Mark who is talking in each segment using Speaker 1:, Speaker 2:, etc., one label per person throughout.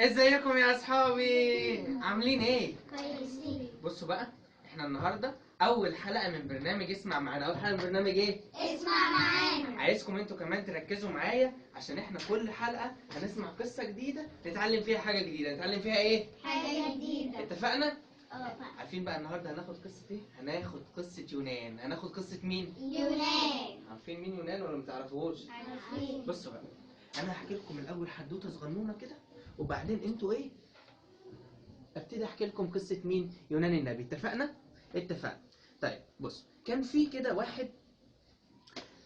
Speaker 1: ازيكم يا اصحابي؟ عاملين ايه؟
Speaker 2: كويسين.
Speaker 1: بصوا بقى، احنا النهارده اول حلقة من برنامج اسمع معانا. اول حلقة من برنامج ايه؟
Speaker 2: اسمع معانا.
Speaker 1: عايزكم انتوا كمان تركزوا معايا، عشان احنا كل حلقة هنسمع قصة جديدة نتعلم فيها حاجة جديدة. نتعلم فيها ايه؟
Speaker 2: حاجة جديدة.
Speaker 1: اتفقنا؟
Speaker 2: اه.
Speaker 1: عارفين بقى النهارده هناخد قصة ايه؟ هناخد قصة يونان. هناخد قصة مين؟
Speaker 2: يونان.
Speaker 1: عارفين مين يونان ولا متعرفوهوش؟
Speaker 2: عارفين.
Speaker 1: بصوا بقى، انا هحكي لكم الاول حدوتة صغنونه كده، وبعدين انتوا ايه؟ ابتدي احكي لكم قصة مين؟ يونان النبي. اتفقنا؟ اتفقنا. طيب بص، كان في كده واحد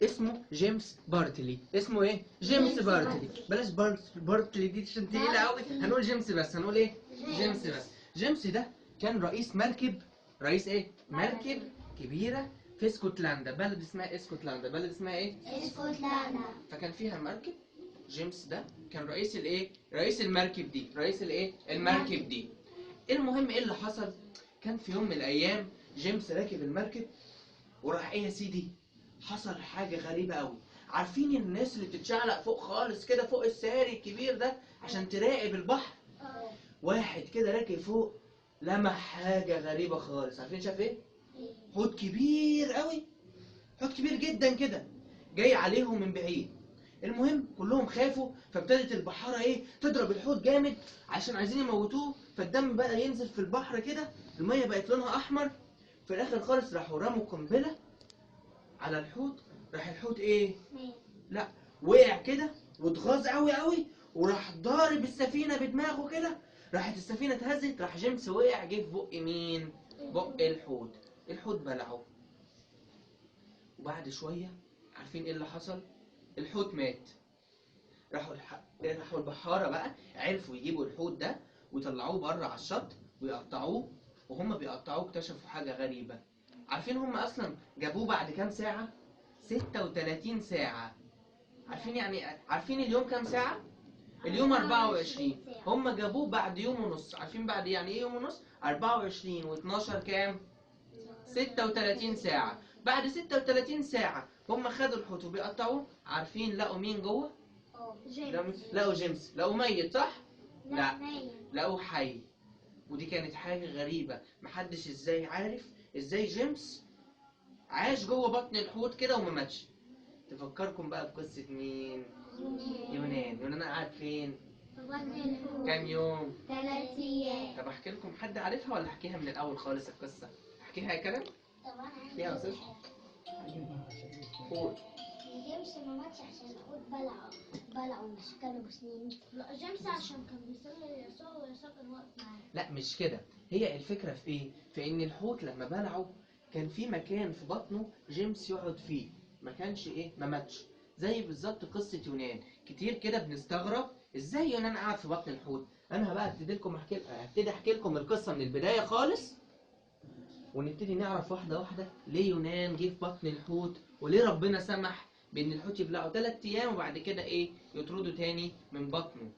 Speaker 1: اسمه جيمس بارتلي. اسمه ايه؟ جيمس بارتلي. بلاش بارتلي دي عشان تقيلة قوي، هنقول جيمس بس. هنقول ايه؟ جيمس بس. جيمس ده كان رئيس مركب. رئيس ايه؟ مركب كبيرة في اسكتلندا، بلد اسمها اسكتلندا. بلد اسمها ايه؟
Speaker 2: اسكتلندا.
Speaker 1: فكان فيها مركب. جيمس ده كان رئيس الايه؟ رئيس المركب دي. رئيس الايه؟ المركب دي. المهم ايه اللي حصل؟ كان في يوم من الايام جيمس راكب المركب، وراح ايه يا سيدي؟ حصل حاجة غريبة قوي. عارفين الناس اللي بتتشعلق فوق خالص كده، فوق الساري الكبير ده، عشان تراقب البحر؟ واحد كده راكب فوق لمح حاجة غريبة خالص. عارفين شاف ايه؟ حوت كبير قوي، حوت كبير جدا كده جاي عليهم من بعيد. المهم كلهم خافوا، فابتدت البحارة ايه؟ تضرب الحوت جامد عشان عايزين يموتوه. فالدم بقى ينزل في البحر كده، المية بقت لونها احمر. في الاخر خالص راحوا رموا قنبلة على الحوت. راح الحوت ايه؟ لا، وقع كده واتغاظ قوي قوي، وراح ضارب السفينة بدماغه كده. راحت السفينة اتهزت، راح جيمس وقع جه في بق مين؟ بق الحوت. الحوت بلعه. وبعد شوية عارفين ايه اللي حصل؟ الحوت مات. راحوا البحارة بقى عرفوا يجيبوا الحوت ده ويطلعوه بره على الشط ويقطعوه. وهم بيقطعوه اكتشفوا حاجة غريبة. عارفين هم اصلا جابوه بعد كام ساعة؟ 36 ساعة. عارفين يعني، عارفين اليوم كام ساعة؟ اليوم 24. هم جابوه بعد يوم ونص. عارفين بعد يعني ايه يوم ونص؟ 24 و12 كام؟ 36 ساعة. بعد 36 ساعة هم خدوا الحوت وبيقطعوه. عارفين لقوا مين جوه؟ لقوا جيمس. لقوا ميت صح؟ لا، لقوا حي. ودي كانت حاجة غريبة، محدش ازاي عارف ازاي جيمس عاش جوه بطن الحوت كده وما ماتش. تفكركم بقى بقصة مين؟ يونان. يونان قعد فين؟
Speaker 2: في بطن الحوت.
Speaker 1: كام يوم؟
Speaker 2: 3 أيام.
Speaker 1: طب احكي لكم، حد عارفها ولا احكيها من الأول خالص القصة؟ احكيها يا كرم؟
Speaker 2: طب انا
Speaker 1: احكيها يا أستاذ. قول.
Speaker 2: جيمس ما ماتش عشان الحوت بلعه مش كانوا بسنين. لا، جيمس عشان كان بيصلي ليسوع ويسوع كان واقف معاه.
Speaker 1: لا مش كده، هي الفكرة في ايه؟ في ان الحوت لما بلعه كان في مكان في بطنه جيمس يقعد فيه، ما كانش ايه؟ ما ماتش. زي بالظبط قصة يونان. كتير كده بنستغرب ازاي يونان قعد في بطن الحوت. انا بقى هبتدي احكي لكم القصة من البداية خالص، ونبتدي نعرف واحدة واحدة ليه يونان جه في بطن الحوت، وليه ربنا سمح بان الحوت يبلعه 3 ايام وبعد كده ايه؟ يطرده تاني من بطنه.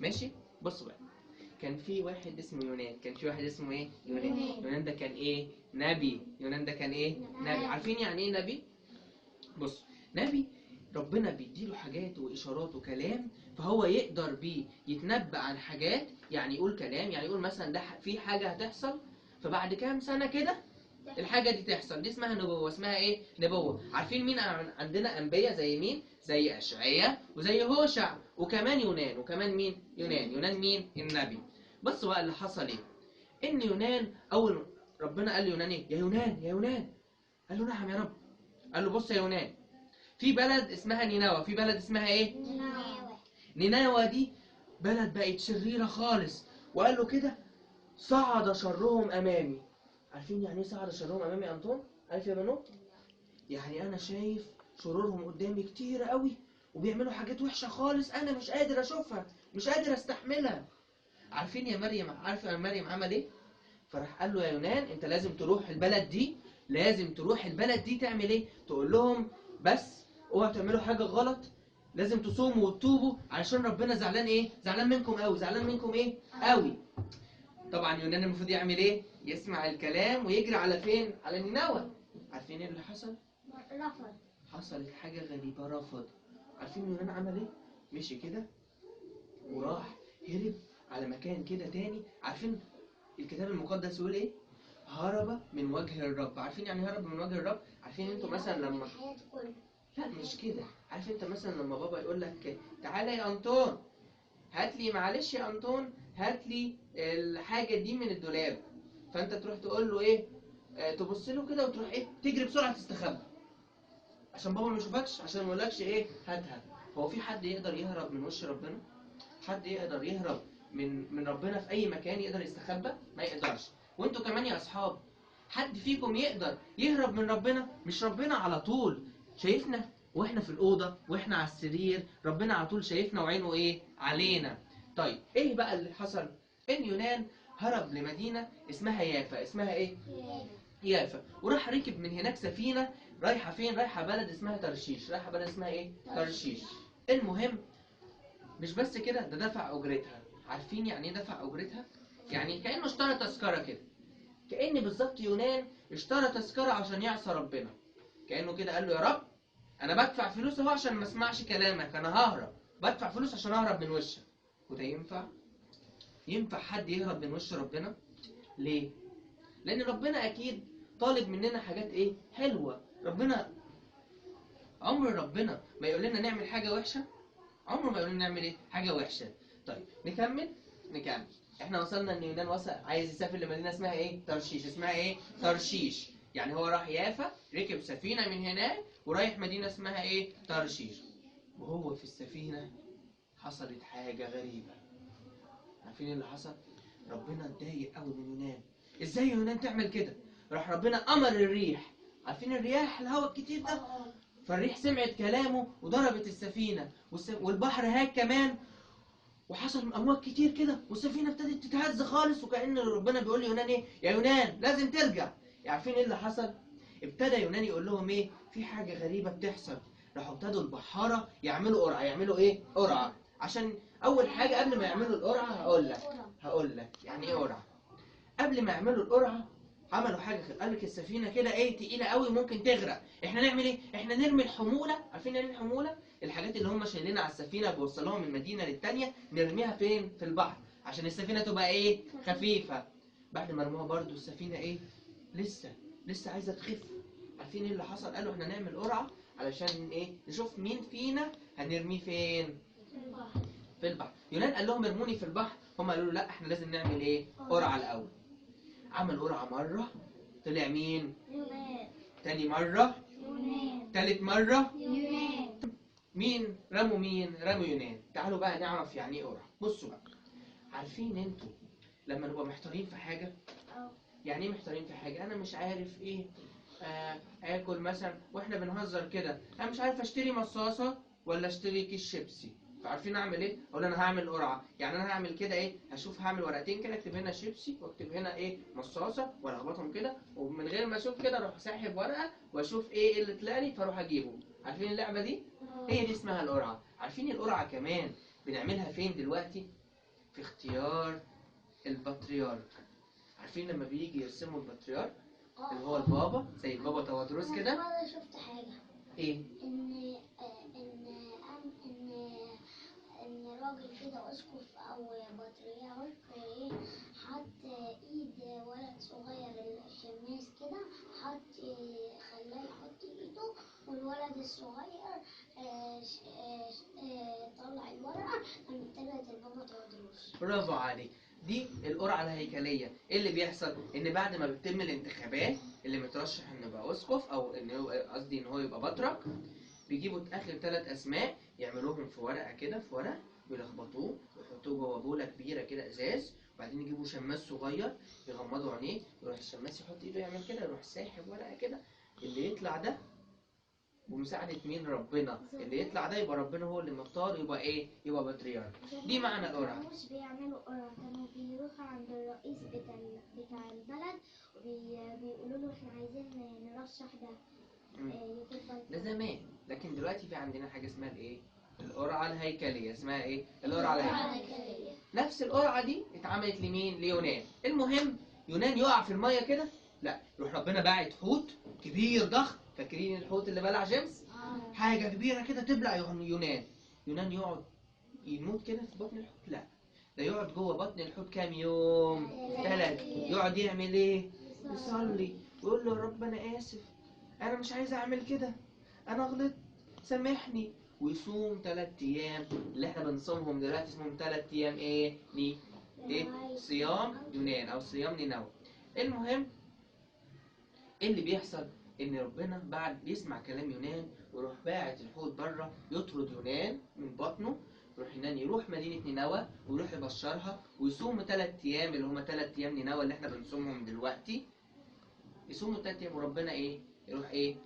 Speaker 1: ماشي؟ بصوا بقى، كان في واحد اسمه يونان. كان في واحد اسمه ايه؟ يونان. يونان ده كان ايه؟ نبي. يونان ده كان ايه؟ نبي. عارفين يعني ايه نبي؟ بص، نبي ربنا بيديله حاجات واشارات وكلام، فهو يقدر بيه يتنبأ عن حاجات. يعني يقول كلام، يعني يقول مثلا ده في حاجة هتحصل، فبعد كام سنة كده الحاجة دي تحصل. دي اسمها نبوة. اسمها ايه؟ نبوة. عارفين مين عندنا أنبياء زي مين؟ زي أشعياء وزي هوشع وكمان يونان. وكمان مين؟ يونان. يونان مين؟ النبي. بصوا بقى اللي حصل ايه؟ إن يونان أول ربنا قال ليونان ايه؟ يا يونان يا يونان. قال له نعم يا رب. قال له بص يا يونان، في بلد اسمها نينوى. في بلد اسمها ايه؟
Speaker 2: نينوى.
Speaker 1: نينوى دي بلد بقت شريرة خالص. وقال له كده صعد شرهم أمامي. عارفين يعني ايه صعد شرهم امامي يا انطون؟ عارف يا بنو؟ يعني انا شايف شرورهم قدامي كتير قوي، وبيعملوا حاجات وحشة خالص، انا مش قادر اشوفها، مش قادر استحملها. عارفين يا مريم، عارفه يا مريم عمل ايه؟ فراح قال له يا يونان انت لازم تروح البلد دي، لازم تروح البلد دي تعمل ايه؟ تقول لهم بس اوعوا تعملوا حاجة غلط، لازم تصوموا وتتوبوا علشان ربنا زعلان ايه؟ زعلان منكم قوي. زعلان منكم ايه؟ قوي. طبعا يونان المفروض يعمل ايه؟ يسمع الكلام ويجري على فين؟ على نينوى. عارفين ايه اللي حصل؟
Speaker 2: رفض.
Speaker 1: حصلت حاجة غريبة، رفض. عارفين يونان عمل ايه؟ مشي كده وراح هرب على على مكان كده تاني. عارفين الكتاب المقدس يقول ايه؟ هرب من وجه الرب. عارفين يعني هرب من وجه الرب؟ عارفين انتوا مثلا لما، لا مش كده، عارف انت مثلا لما بابا يقول لك تعالى يا انطون هات لي، معلش يا انطون هات لي الحاجة دي من الدولاب، فانت تروح تقول له ايه؟ تبص له كده وتروح ايه؟ تجري بسرعة تستخبى عشان بابا ما يشوفكش، عشان ما يقولكش ايه؟ هاتها. هو في حد يقدر يهرب من وش ربنا؟ حد يقدر يهرب من ربنا في اي مكان؟ يقدر يستخبى؟ ما يقدرش. وانتوا كمان يا اصحاب، حد فيكم يقدر يهرب من ربنا؟ مش ربنا على طول شايفنا واحنا في الاوضة واحنا على السرير، ربنا على طول شايفنا وعينه ايه؟ علينا. طيب ايه بقى اللي حصل؟ ان يونان هرب لمدينة اسمها يافا. اسمها ايه؟ يافا. وراح ركب من هناك سفينة رايحة فين؟ رايحة بلد اسمها ترشيش. رايحة بلد اسمها ايه؟ ترشيش. المهم مش بس كده، ده دفع اجرتها. عارفين يعني ايه دفع اجرتها؟ يعني كانه اشترى تذكره كده، كأن بالظبط يونان اشترى تذكره عشان يعصى ربنا. كأنه كده قال له يا رب انا بدفع فلوس اهو عشان ما اسمعش كلامك، انا ههرب، بدفع فلوس عشان اهرب من وشك. وده ينفع؟ ينفع حد يهرب من وش ربنا؟ ليه؟ لان ربنا اكيد طالب مننا حاجات ايه؟ حلوة. ربنا عمر ربنا ما يقول لنا نعمل حاجة وحشة، عمره ما يقول لنا نعمل ايه؟ حاجة وحشة. طيب نكمل. احنا وصلنا ان يونان وصل عايز يسافر لمدينة اسمها ايه؟ ترشيش. اسمها ايه؟ ترشيش. يعني هو راح يافا، ركب سفينة من هناك ورايح مدينة اسمها ايه؟ ترشيش. وهو في السفينة حصلت حاجة غريبة. عارفين اللي حصل؟ ربنا اتضايق قوي من يونان. ازاي يونان تعمل كده؟ راح ربنا امر الريح. عارفين الرياح الهواء الكتير ده؟ فالريح سمعت كلامه وضربت السفينة، والبحر هاج كمان، وحصل امواج كتير كده، والسفينة ابتدت تتهز خالص، وكأن ربنا بيقول ليونان ايه؟ يا يونان لازم ترجع. عارفين ايه اللي حصل؟ ابتدى يونان يقول لهم ايه؟ في حاجة غريبة بتحصل. راحوا ابتدوا البحارة يعملوا قرعه. يعملوا ايه؟ قرعه. عشان اول حاجة قبل ما يعملوا القرعة هقول لك يعني ايه قرعه. قبل ما يعملوا القرعة عملوا حاجة، قال لك السفينة كده ايه؟ تقيلة قوي ممكن تغرق. احنا نعمل ايه؟ احنا نرمي الحمولة. عارفين نرمي الحمولة؟ الحاجات اللي هم شايلينها على السفينة بيوصلوها من مدينة للتانيه، نرميها فين؟ في البحر عشان السفينة تبقى ايه؟ خفيفة. بعد ما رموها برده السفينة ايه؟ لسه عايزه تخف. عارفين ايه اللي حصل؟ قالوا احنا نعمل قرعه علشان ايه؟ نشوف مين فينا هنرميه فين؟ في البحر. يونان قال لهم ارموني في البحر، هم قالوا له لا احنا لازم نعمل ايه؟ قرعه الاول. عمل قرعه مرة، طلع مين؟ يونان. تاني مرة يونان. تالت مرة يونان. مين؟ رموا مين؟ رموا يونان. تعالوا بقى نعرف يعني ايه قرعه. بصوا بقى، عارفين انتوا لما نبقى محتارين في حاجة؟ يعني ايه محتارين في حاجة؟ انا مش عارف ايه اكل مثلا، واحنا بنهزر كده، انا مش عارف اشتري مصاصه ولا اشتري كيس شيبسي، فعارفين اعمل ايه؟ اقول انا هعمل قرعه. يعني انا هعمل كده ايه؟ هشوف، هعمل ورقتين كده، اكتب هنا شيبسي واكتب هنا ايه؟ مصاصه، والخبطهم كده، ومن غير ما اشوف كده اروح ساحب ورقة واشوف ايه اللي طلع لي فاروح اجيبه. عارفين اللعبة دي؟ هي دي اسمها القرعة. عارفين القرعة كمان بنعملها فين دلوقتي؟ في اختيار البطريرك. عارفين لما بيجي يرسموا البطريرك اللي هو البابا، زي البابا تواضروس كده؟
Speaker 2: انا شفت حاجة.
Speaker 1: ايه؟
Speaker 2: ان ان ان ان راجل كده اسقف او بطريرك ايه، حط ايد ولد صغير الشماس كده، حط خلاه يحط ايده، والولد الصغير طلع الورقة قامت طلعت البابا تواضروس.
Speaker 1: برافو عليك. دي القرعة الهيكلية. ايه اللي بيحصل؟ ان بعد ما بتتم الانتخابات اللي مترشح انه يبقى اسقف، او ان هو قصدي ان هو يبقى بطرك، بيجيبوا اخر 3 اسماء يعملوهم في ورقة كده، في ورق، ويلخبطوه ويحطوه جوه بوله كبيرة كده ازاز، وبعدين يجيبوا شماس صغير يغمضوا عينيه، يروح الشماس يحط ايده يعمل كده، يروح ساحب ورقة كده، اللي يطلع ده بمساعدة مين؟ ربنا. اللي يطلع ده يبقى ربنا هو اللي مختار، يبقى ايه؟ يبقى بطريرك. دي معنى القرعة.
Speaker 2: مش بيعملوا قرعة، كانوا بيروحوا عند الرئيس بتاع البلد وبيقولوا له احنا عايزين نرشح ده يكون بطريرك.
Speaker 1: ده زمان، لكن دلوقتي في عندنا حاجة اسمها الايه؟ القرعة الهيكلية. اسمها ايه؟ القرعة الهيكلية. نفس القرعة دي اتعملت لمين؟ ليونان. المهم يونان يقع في المية كده، لا، يروح ربنا باعت حوت كبير ضخم. فاكرين الحوت اللي بلع جيمس؟ حاجة كبيرة كده تبلع يونان. يونان يقعد يموت كده في بطن الحوت؟ لا، ده يقعد جوه بطن الحوت كام يوم؟ 3. يقعد يعمل ايه؟ يصلي ويقول له يا رب انا اسف، انا مش عايز اعمل كده، انا غلطت، سامحني. ويصوم 3 ايام اللي احنا بنصومهم دلوقتي، اسمهم 3 ايام ايه؟ ايه؟ صيام يونان او صيام نينوى. المهم ايه اللي بيحصل؟ ان ربنا بعد بيسمع كلام يونان ويروح باعت الحوت بره، يطرد يونان من بطنه، يروح يونان يروح مدينة نينوى ويروح يبشرها ويصوم 3 ايام اللي هما 3 ايام نينوى اللي احنا بنصومهم دلوقتي. يصوموا 3 ايام وربنا ايه؟ يروح ايه؟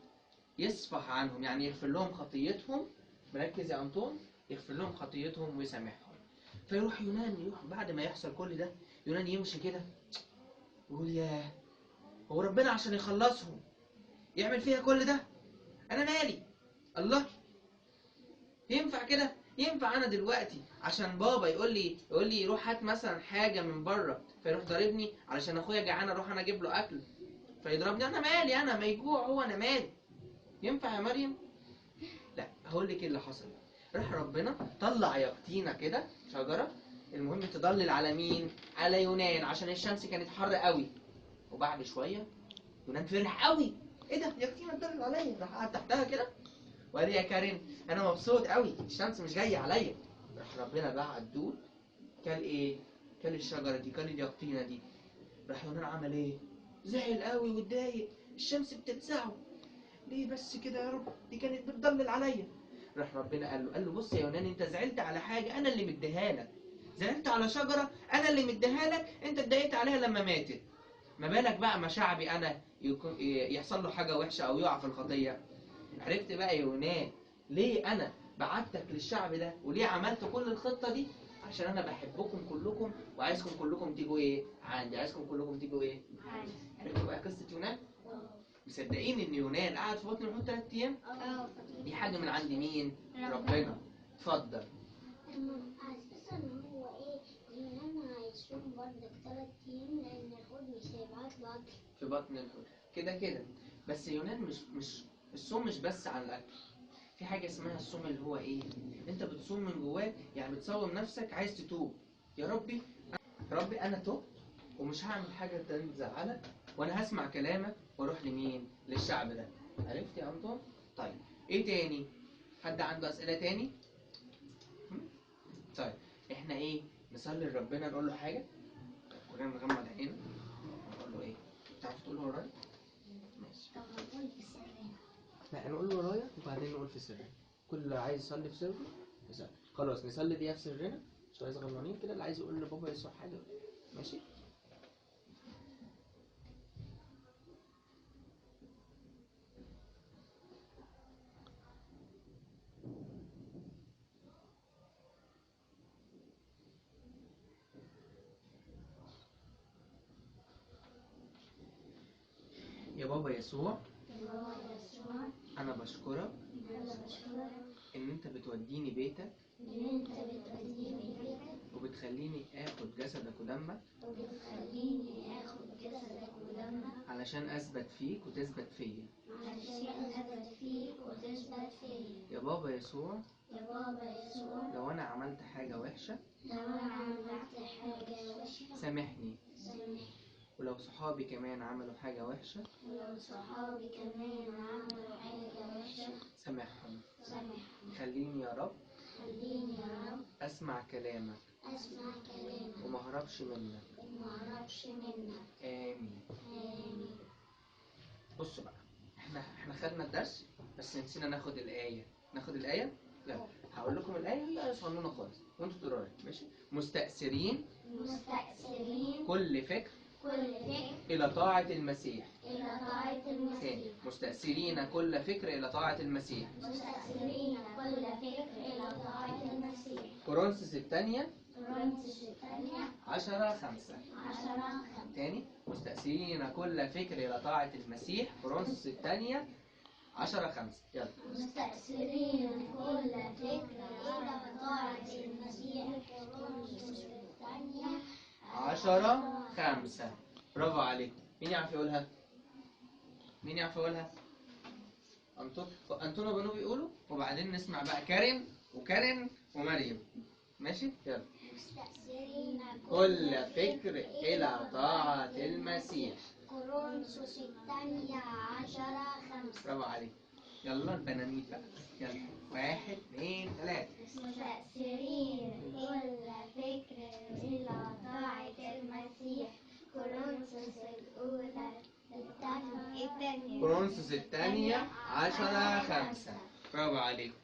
Speaker 1: يصفح عنهم، يعني يغفر لهم خطيتهم. مركز يا انطون؟ يغفر لهم خطيتهم ويسامحهم. فيروح يونان، يروح بعد ما يحصل كل ده يونان يمشي كده ويقول ياه، هو ربنا عشان يخلصهم يعمل فيها كل ده؟ انا مالي؟ الله، ينفع كده؟ ينفع انا دلوقتي عشان بابا يقول لي روح هات مثلا حاجة من بره فيروح ضاربني، علشان اخويا جعان اروح انا اجيب له اكل فيضربني؟ انا مالي؟ انا ما يجوع هو، انا مالي؟ ينفع يا مريم؟ لا. هقول لك ايه اللي حصل. راح ربنا طلع يقطينه كده، شجرة، المهم تضلل على مين؟ على يونان، عشان الشمس كانت حر قوي. وبعد شوية يونان فرح قوي، ايه ده يقطينه تضلل عليا؟ راح قعد تحتها كده وقال يا كريم انا مبسوط قوي، الشمس مش جاية عليا. راح ربنا بعت دود كل ايه؟ كل الشجرة دي، كل اليقطينه دي. راح يونان عمل ايه؟ زعل قوي واتضايق، الشمس بتلسعه، ليه بس كده يا رب؟ دي كانت بتضلل عليا. راح ربنا قال له بص يا يونان، انت زعلت على حاجة انا اللي مديها لك، زعلت على شجرة انا اللي مديها لك، انت اتضايقت عليها لما ماتت، ما بالك بقى ما شعبي انا يحصل له حاجة وحشة او يقع في الخطية. عرفت بقى يا يونان ليه انا بعتك للشعب ده وليه عملت كل الخطة دي؟ عشان انا بحبكم كلكم وعايزكم كلكم تيجوا ايه؟ عندي. عايزكم كلكم تيجوا ايه؟ عندي. عرفتوا بقى قصة يونان؟ مصدقين ان يونان قعد في بطن الحوت 3 ايام؟ دي حاجة من عند مين؟ ربنا. اتفضل.
Speaker 2: اساسا هو ايه؟ يونان هيصوم برضك 3 ايام لان الحوت مش هيبعت له اكل
Speaker 1: في بطن الحوت كده كده. بس يونان مش الصوم مش بس عن الاكل، في حاجة اسمها الصوم اللي هو ايه؟ انت بتصوم من جواك، يعني بتصوم نفسك عايز تتوب، يا ربي يا ربي انا تبت ومش هعمل حاجة تاني تزعلك، وانا هسمع كلامك واروح لمين؟ للشعب ده. عرفت يا انطون؟ طيب ايه تاني؟ حد عنده اسئلة تاني؟ طيب احنا ايه؟ نصلي لربنا نقول له حاجة؟ كلنا نغمض عينينا نقول له ايه؟ تعرف تقول ورايا؟ ماشي.
Speaker 2: طب هنقول في سرنا.
Speaker 1: لا نقول ورايا وبعدين نقول في سرنا. كل اللي عايز يصلي في سره يصلي. خلاص نصلي دي في سرنا، شوية صغننين كده، اللي عايز يقول لبابا يسوع حاجة. ماشي؟ يا بابا يسوع، أنا بشكرك إن أنت بتوديني بيتك، وبتخليني آخد جسدك ودمك، علشان أثبت فيك وتثبت فيا. يا بابا يسوع، لو أنا عملت حاجة وحشة سامحني، ولو صحابي كمان عملوا حاجة وحشة سامحهم. خليني يا رب أسمع كلامك وما هربش منك. آمين. بصوا بقى، احنا خدنا الدرس بس نسينا ناخد الآية. ناخد الآية؟ لا، هقول لكم الآية، هي آية صغنونة خالص وانتوا تقروها. ماشي؟ مستأثرين كل فكر إلى طاعة المسيح. مستأثرين كل فكر إلى طاعة المسيح. كورنثوس الثانية 10:5. تاني، مستأثرين كل فكر إلى طاعة المسيح. كورنثوس الثانية 10:5. يلا.
Speaker 2: مستأثرين كل فكر إلى طاعة المسيح. كورنثوس الثانية
Speaker 1: 10:5. برافو عليكم. مين يعرف يقولها؟ مين يعرف يقولها؟ أنطون وبنو بيقولوا، وبعدين نسمع بقى كارين وكارين ومريم. ماشي؟ يلا.
Speaker 2: مستأثرين
Speaker 1: كل فكر إلى طاعة المسيح.
Speaker 2: كورنثوس الثانية 10:5.
Speaker 1: برافو عليك. يلا البنانيت بقى، يلا 1 2 3.
Speaker 2: مستأثرين كل فكر إلى طاعة المسيح. كورنثوس الأولى الثانية.
Speaker 1: كورنثوس الثانية 10:5. برافو عليكم.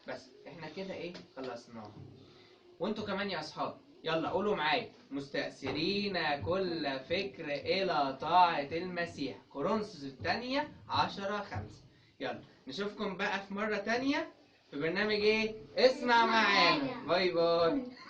Speaker 1: بس احنا كده ايه خلصناها. وانتوا كمان يا اصحاب يلا قولوا معايا مستأثرين كل فكر إلى طاعة المسيح. كورنثوس الثانية 10:5. يلا نشوفكم بقى في مرة تانية في برنامج ايه؟ اسمع معانا. bye bye.